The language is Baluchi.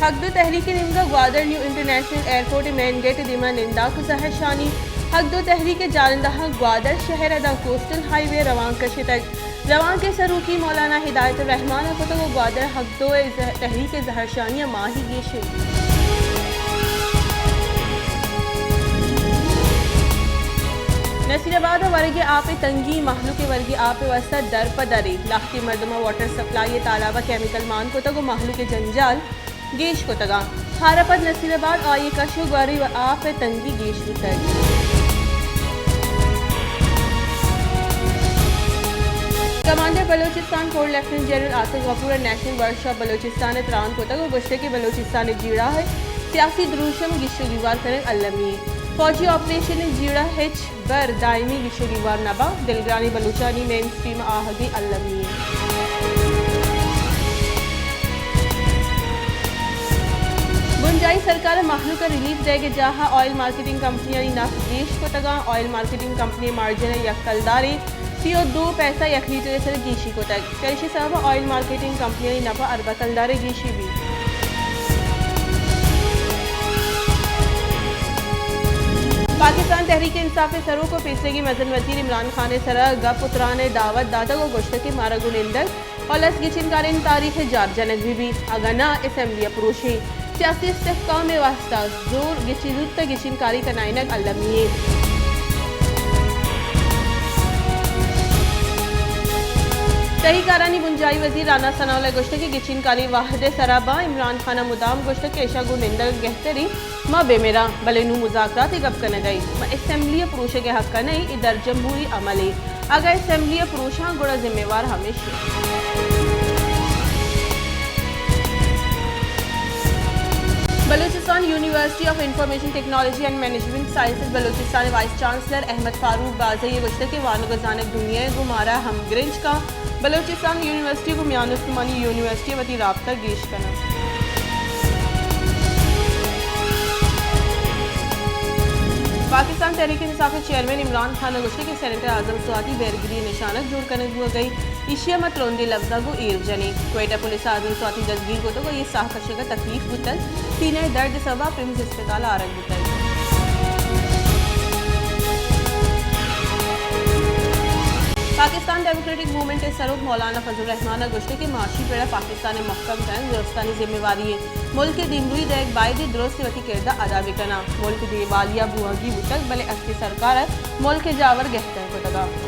حق دو تحریک ءِ نیمگ ءَ گوادر نیو انٹرنیشنل ایئرپورٹ ءِ مین گیٹ ءِ دیما ننداک ءُ زہرشانی۔ حق دو تحریک ءِ جالندہاں گوادر شہر ءَ داں کوسٹل ہائی وے روانک کشتگ۔ روانک ءِ سروکی مولانا ہدایت الرحمان ءَ کتگ ءُ گوادر حق دو ءِ زہ-، تحریک ءِ زہرشانی ءَ ماہی گیش انت۔ نصیر آباد ءَ ورگ ءِ آپ ءِ تنگی، مہلوک ءِ ورگ ءِ آپ ءِ واستہ در پہ درے، لہتیں مردماں واٹر سپلائی ءِ تالاب ءَ کیمیکل مان کتگ ءُ مہلوک ءِ جنجال گیش کتگ اَنت۔ ہار ءَ پد نصیر آباد آئی ءِ کش ءُ گواری ءُ آپ ءِ تنگی گیش بوتگ۔ کمانڈر بلوچستان کور لیفٹیننٹ جنرل آصف غفور ءَ نیشنل ورکشاپ بلوچستان ءِ تران کتگ ءُ گوشتگ کہ بلوچستان ءِ جیڑہ ءِ سیاسی دروشم ءِ گیش ءُ گیوار کنگ المی اِنت۔ فوجی آپریشن ءِ جیڑہ ہچ بر دائمی گیش ءُ گیوار نہ باں، دلگرانی بلوچانی مین اسٹریم ءَ آہگی المی اِنت۔ بنجاہی سرکار ءَ مہلوک ءَ ریلیف دئیگ ءِ جاہ ءَ آئل مارکیٹنگ کمپنیانی نپ گیش کتگ اَنت۔ آئل مارکیٹنگ کمپنی ءِ مارجن ءِ یک کلدارے سی ءُ دو پیسہ یک لیٹر ءِ سر ءَ گیشی کتگ۔ چریشی سبب ءَ آئل مارکیٹنگ کمپنیانی نپ ءَ اربہ کلدارے گیشی بیت۔ پاکستان تحریک انصاف ءِ سروک ءُ پیسریگیں مزن وزیر عمران خان ءِ سرا گپ ءُ تران ءِ دعوت داتگ ءُ گوشتگ کہ مارا گوں نندگ ءُ لس گچین کارانی تاریخ ءِ جار جنگ بہ بیت، اگاں ناں اسمبلی ءَ پروشیں۔ سیاسی استحکام ءِ واستہ زور گچی زوت ءَ گچین کاری کنائینگ المی اِنت۔ تہی کارانی بنجاہی وزیر رانا ثناء اللہ ءَ گوشتگ کہ گچین کاری وھد ءِ سرا باں۔ عمران خان ءَ مدام گوشتگ کہ ایشاں گوں نندگ گہتریں، ما بہ مراں، بلے نوں مذاکرات ءِ گپ کنگ ءَ ایں۔ ما اسمبلی ءِ پروشگ ءِ حق ءَ نہ ایں، اے در جمہوری عملے۔ اگاں اسمبلی ءَ پروشاں گڑا ذمہ وار ہمیش ایں۔ Balochistan university of information technology and management sciences Balochistan ءِ وائس چانسلر احمد فاروق بازئی ءَ گوشتگ کہ وانگ ءُ زانگ دنیا ءَ گوں مارا ہمگرنچ کاں۔ بلوچستان یونیورسٹی گوں میان استمانی یونیورسٹی وتی رابطہ گیش کناں۔ پاکستان تحریک انصاف ءِ چیئرمین عمران خان ءَ گوشتگ کہ سینیٹر اعظم سواتی بیرگری ءِ نشانگ جوڑ کنگ بوگ ءَ اِنت، ایشی ءَ ما ترندیں لبزاں گوں ایر جنیں۔ کوئٹہ پلس ءَ اعظم سواتی دزگیر کتگ ءُ آئی ءِ ساہ کشگ ءَ تکلیف بوتگ، سینہ ءِ درد ءِ سبب ءَ پمز اسپتال ءَ آرگ بوتگ۔ پاکستان ڈیموکریٹک موومنٹ ءِ سروک مولانا فضل الرحمان ءَ گوشتگ کہ معاشی پڑ ءَ پاکستان ءِ مھکم کنگ درستانی ذمہ واری اِنت۔ ملک ءِ دیمروئی دئیگ بائد اِنت درست وتی کرد ءَ ادا بہ کناں۔ ملک دیوالیہ بوھگی بوتگ، بلے استی سرکار ءَ ملک ءِ جاور گہتر کتگ اَنت۔